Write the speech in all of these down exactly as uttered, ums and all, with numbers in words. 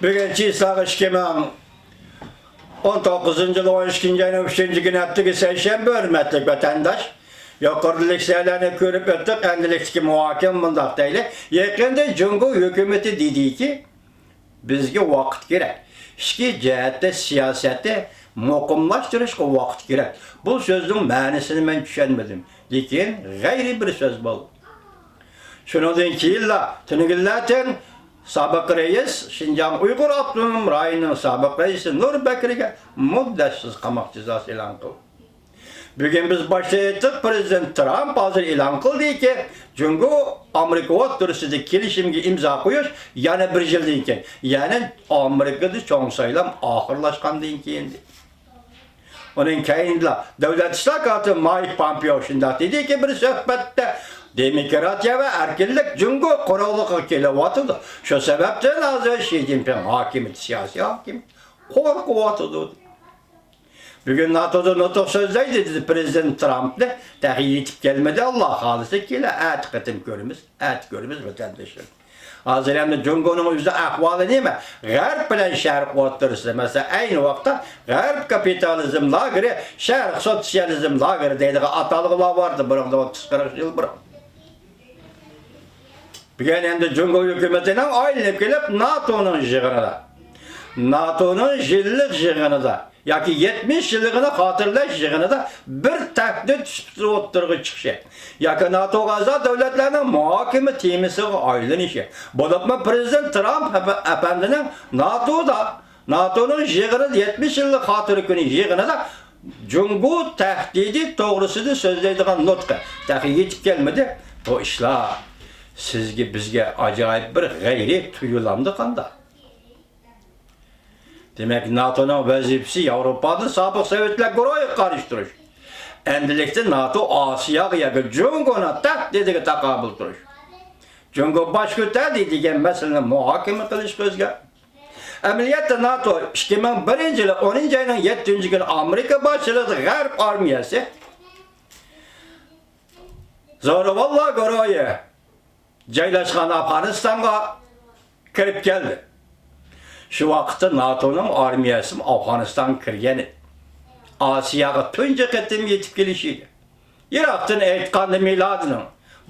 بۈگۈن چىسلاغا ئىككى مىڭ ئون توققۇزىنچى يىل ئون ئىككىنچى ئاينىڭ ئۈچىنچى كۈنى ھەپتىگە سەيشەنبە، ھۆرمەتلىك ۋەتەنداش. يۇقىرىدا لېكسىيەلەرنى كۆرۈپ ئۆتتۇق، ئەمدى لېكسىيە مۇھاكىمە مۇنداق دەيلى. يېقىندا جۇڭگو ھۆكۈمىتى دېدىكى، بىزگە ۋاقىت كېرەك. ئىچكى جەھەتتە سىياسەتنى مۇقىملاشتۇرۇشقا ۋاقىت كېرەك. بۇ سۆزنىڭ مەنىسىنى مەن چۈشەنمىدىم. لېكىن غەيرىي بىر سۆز بولدى. شۇنىڭدىن كېيىنلا تۈنۈگۈنلەتىن سابىق رەئىس، شىنجاڭ ئۇيغۇر ئاپتونوم رايونىنىڭ سابىق رەئىسى نۇر بەكرىگە مۇددەتسىز قاماق جازاسى ئېلان قىلدى. بۈگۈن بىز باشتا ئېيتتۇق، پىرېزىدېنت ترامپ ھازىر ئېلان قىلدىكى، جۇڭگو ئامېرىكا ئوتتۇرىسىدا كېلىشىمگە ئىمزا قويۇش يەنە بىر يىلدىن كېيىن، يەنى ئامېرىكىدا چوڭ سايلام ئاخىرلاشقاندىن كېيىن. ئۇنىڭ كەينىدىلا دۆلەت ئىشلار كاتىپى مايك پومپېئو شۇنداق دېدىكى، بىر سۆھبەتتە، دېموكراتىيە ۋە ئەركىنلىك جۇڭگو قوراللىقىغا كېلىۋاتىدۇ. شۇ سەۋەبتىن ھازىر شى جىنپىڭ ھاكىمىيىتى، سىياسىي ھاكىمىيىتى قورقۇۋاتىدۇ. بۈگۈن ناتودا نۇتۇق سۆزلەيدۇ، دېدى پىرېزىدېنت ترامپ. تېخى يېتىپ كەلمىدى، ئاللا خالىسا كېلە، ئەتە قېتىم كۆرىمىز، ئەتە كۆرىمىز، ۋەتەنداشلار. ھازىر ئەمدى جۇڭگونىڭ ئۆزىنىڭ ئەھۋالى نېمە؟ غەرب بىلەن شەرق ئوتتۇرىسىدا، مەسىلەن، ئەينى ۋاقىتتا غەرب كاپىتالىزم لاگېرى، شەرق سوتسىيالىزم لاگېرى دەيدىغان ئاتالغۇلار بارىدۇ بۇرۇندا، ئوتتۇز قىرىق يىل بۇرۇن. بۈگۈن ئەمدى جۇڭگو ھۆكۈمىتىنىڭ ئايلىنىپ كېلىپ ناتونىڭ يىغىنىدا، ناتونىڭ يىللىق يىغىنىدا ياكى يەتمىش يىللىقىنى خاتىرىلەش يىغىنىدا بىر تەھدىت سۈپىتىدە ئوتتۇرىغا چىقىشى ياكى ناتوغا ئەزا دۆلەتلەرنىڭ مۇھاكىمە تېمىسىغا ئايلىنىشى، بولۇپمۇ پىرېزىدېنت ترامپ ئەپ-، ئەپەندىنىڭ ناتودا، ناتونىڭ يىغىنىدا، يەتمىش يىللىق خاتىرە كۈنى يىغىنىدا جۇڭگو تەھدىتى توغرىسىدا سۆزلەيدىغان نۇتقى تېخى يېتىپ كەلمىدى. بۇ ئىشلار سىزگە، بىزگە ئاجايىپ بىر غەيرىي تۇيۇلامدۇ قانداق؟ دېمەك، ناتونىڭ ۋەزىپىسى ياۋروپانى سابىق سوۋېتلار گۇرۇھىغا قارشى تۇرۇش. ئەمدىلىكتە ناتو ئاسىياغا ياكى جۇڭگونىڭ تەھدىتىگە تاقابىل تۇرۇش. جۇڭگو باش كۆتەردى دېگەن مەسىلىنى مۇھاكىمە قىلىشقا ئۆزگەر. ئەمەلىيەتتە ناتو ئىككى مىڭ بىرىنچى يىلى ئونىنچى ئاينىڭ يەتتىنچى كۈنى ئامېرىكا باشچىلىقىدا غەرب ئارمىيەسى زورىۋاللار گۇرۇھى جايلاشقان ئافغانىستانغا كىرىپ كەلدى. شۇ ۋاقىتتا ناتونىڭ ئارمىيەسىمۇ ئافغانىستانغا كىرگەن ئىدى. ئاسىياغا تۇنجى قېتىم يېتىپ كېلىشى ئىدى. يىراقتىن ئېيتقاندا، مىلادىنىڭ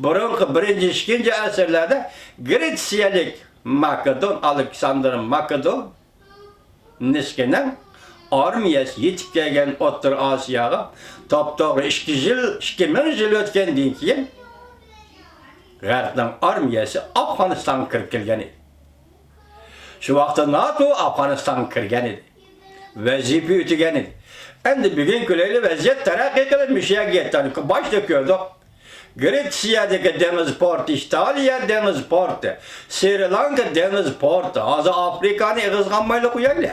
بۇرۇنقى بىرىنچى، ئىككىنچى ئەسىرلەردە گرېتسىيەلىك ماكېدون، ئالېكساندىر ماكېدون نىسكىنىڭ ئارمىيەسى يېتىپ كەلگەن ئوتتۇرا ئاسىياغا توپتوغرا ئىككى يىل، ئىككى مىڭ يىل ئۆتكەندىن كېيىن، غەربنىڭ ئارمىيەسى ئافغانىستانغا كىرىپ كەلگەن ئىدى. شۇ ۋاقىتتا ناتو ئافغانىستانغا كىرگەن ئىدى. ۋەزىپە ئۆتىگەن ئىدى. ئەمدى بۈگۈن كۆرەيلى، ۋەزىيەت تەرەققىي قىلىپ مۇشۇ يەرگە يەتتى. باشتا كۆردۇق. گرېتسىيەدىكى دېڭىز پورتى، ئىتالىيە دېڭىز پورتى، سرى لانكا دېڭىز پورتى. ھازىر ئافرىكانى ئېغىزغا ئالمايلا قويايلى.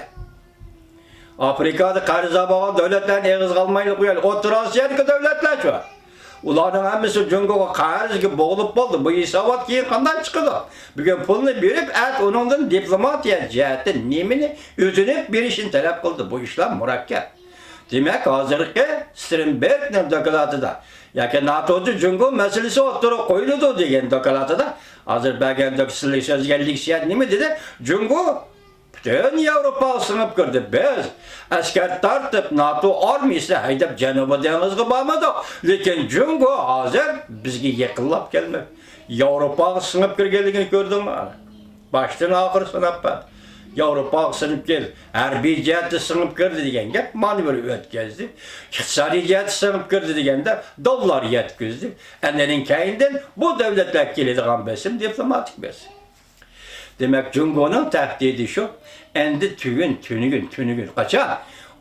ئافرىكادا قەرز بولغان دۆلەتلەرنى ئېغىزغا ئالمايلا قويايلى. ئوتتۇرا ئاسىيادىكى دۆلەتلەر شۇ. ئۇلارنىڭ ھەممىسى جۇڭگوغا قەرزگە بوغۇلۇپ بولدى. بۇ ھېسابات كېيىن قانداق چىقىدۇ؟ بۈگۈن پۇلنى بېرىپ، ئەتە ئۇنىڭدىن دىپلوماتىيە جەھەتتە نېمىنى ئۆتۈنۈپ بېرىشنى تەلەپ قىلدى. بۇ ئىشلار مۇرەككەپ. دېمەك، ھازىرقى ستېرنبېرگنىڭ دوكلاتىدا ياكى ناتودا جۇڭگو مەسىلىسى ئوتتۇرىغا قويۇلىدۇ دېگەن دوكلاتىدا، ھازىر بەرگەن دوك-، سىزلەر سۆزلىگەن لېكسىيە نېمە دېدى؟ جۇڭگو پۈتۈن ياۋروپاغا سىڭىپ كىردى. بىز ئەسكەر تارتىپ، ناتو ئارمىيىسىنى ھەيدەپ، جەنۇبىي دېڭىزغا بارمىدۇق. لېكىن جۇڭگو ھازىر بىزگە يېقىنلاپ كەلمەكتە. ياۋروپاغا سىڭىپ كىرگەنلىكىنى كۆردۈڭمۇ؟ باشتىن ئاخىر ساناپ بەردى. ياۋروپاغا سىڭىپ كىردى، ھەربىي جەھەتتە سىڭىپ كىردى دېگەن گەپ مانا بىر ئۆتكەزدى. ئىقتىسادىي جەھەتتە سىڭىپ كىردى دېگەندە دوللار يەتكۈزدى. ئەندىن كەينىدىن بۇ دۆلەتلەرگە كېلىدىغان بېسىم دىپلوماتىك بېسىم. دېمەك، جۇڭگونىڭ تەھدىتى شۇ. ئەمدى تۈگۈن، تۈنۈگۈن، تۈنۈگۈن قاچان؟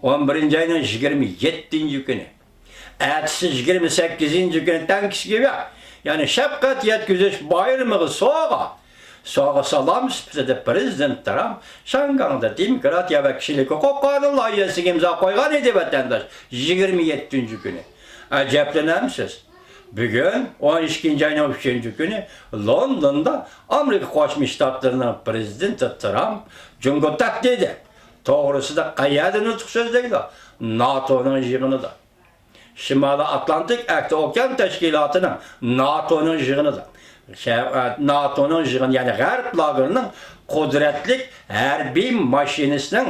ئون بىرىنچى ئاينىڭ يىگىرمە يەتتىنچى كۈنى. ئەتىسى يىگىرمە سەككىزىنچى كۈنى تەڭكىسگىۋىڭ، يەنى شەپقەت يەتكۈزۈش بايرىمىغا سوۋغا، سوۋغا سالام سۈپىتىدە پىرېزىدېنت ترامپ شياڭگاڭدا دېموكراتىيە ۋە كىشىلىك ھوقۇق قانۇن لايىھەسىگە ئىمزا قويغان ئىدى، ۋەتەنداش، يىگىرمە يەتتىنچى كۈنى. ئەجەبلىنەمسىز؟ بۈگۈن ئون ئىككىنچى ئاينىڭ ئۈچىنچى كۈنى لوندوندا ئامېرىكا قوشما شتاتلىرىنىڭ پىرېزىدېنتى ترامپ جۇڭگو تەھدىتى توغرىسىدا قەيەردە نۇتۇق سۆزلەيدۇ؟ ناتونىڭ يىغىنىدا. شىمالىي ئاتلانتىك ئەھدى ئوكيان تەشكىلاتىنىڭ، ناتونىڭ يىغىنىدا. شە-، ئە، ناتونىڭ يىغىنى، يەنى غەرب لاگېرىنىڭ قۇدرەتلىك ھەربىي ماشىنىسىنىڭ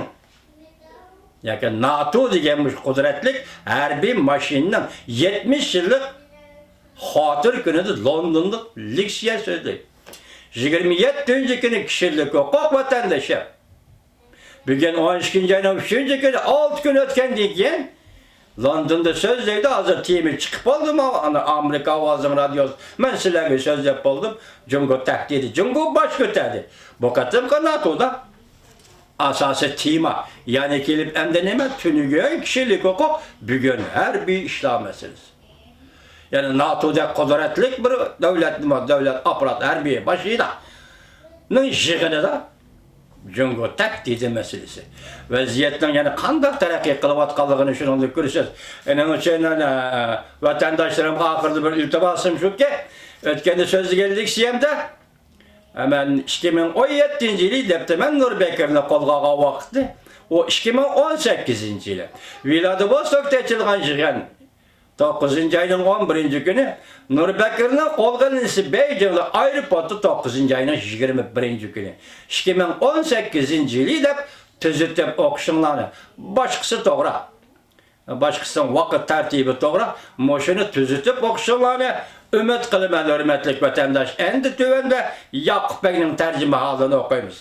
ياكى ناتو دېگەن مۇشۇ قۇدرەتلىك ھەربىي ماشىنىنىڭ يەتمىش يىللىق خاتىرە كۈنىدە لوندوندا لېكسىيە سۆزلەيدۇ. يىگىرمە يەتتىنچى كۈنى كىشىلىك ھوقۇق ۋەتەندىشى. بۈگۈن ئون ئىككىنچى ئاينىڭ ئۈچىنچى كۈنى، ئالتە كۈن ئۆتكەندىن كېيىن لوندوندا سۆزلەيدۇ. ھازىر تېما چىقىپ بولدىمۇ؟ ئانا ئامېرىكا ئاۋازىنىڭ رادىيوسى. مەن سىلەرگە سۆزلەپ بولدۇم. جۇڭگو تەھدىتى، جۇڭگو باش كۆتەردى. بۇ قېتىمقى ناتودا ئاساسىي تېما. يەنە كېلىپ ئەمدى نېمە؟ تۈنۈگۈن كىشىلىك ھوقۇق، بۈگۈن ھەربىي ئىشلار مەسىلىسى. يەنى ناتودەك قۇدرەتلىك بىر دۆلەت، نېمە، دۆلەت ئاپپارات، ھەربىي ماشىنىنىڭ يىغىنىدا جۇڭگو تەھدىتى مەسىلىسى. ۋەزىيەتنىڭ يەنە قانداق تەرەققىي قىلىۋاتقانلىقىنى شۇنىڭدىن كۆرىسىز. ئېنىڭ ئۈچۈن، ئە، ۋەتەنداشلىرىمغا ئاخىرىدا بىر ئىلتىماسىم شۇكى، ئۆتكەندە سۆزلىگەن لېكسىيەمدە، مەن ئىككى مىڭ ئون يەتتىنچى يىلى دەپتىمەن نۇر بەكرىنى قولغا ئالغان ۋاقىتنى. ئۇ ئىككى مىڭ ئون سەككىزىنچى يىلى ۋلادىۋوستوكتا ئېچىلغان يىغىن. توققۇزىنچى ئاينىڭ ئون بىرىنچى كۈنى نۇر بەكرىنىڭ قولغا ئېلىنىشى بېيجىڭدا ئايروپورتتا توققۇزىنچى ئاينىڭ يىگىرمە بىرىنچى كۈنى، ئىككى مىڭ ئون سەككىزىنچى يىلى دەپ تۈزىتىپ ئوقۇشۇڭلارنى. باشقىسى توغرا. باشقىسىنىڭ ۋاقىت تەرتىپى توغرا. مۇشۇنى تۈزىتىپ ئوقۇشۇڭلارنى ئۈمىد قىلىمەن، ھۆرمەتلىك ۋەتەنداش. ئەمدى تۆۋەندە ياقۇپ بەگنىڭ تەرجىمىھالىنى ئوقۇيمىز.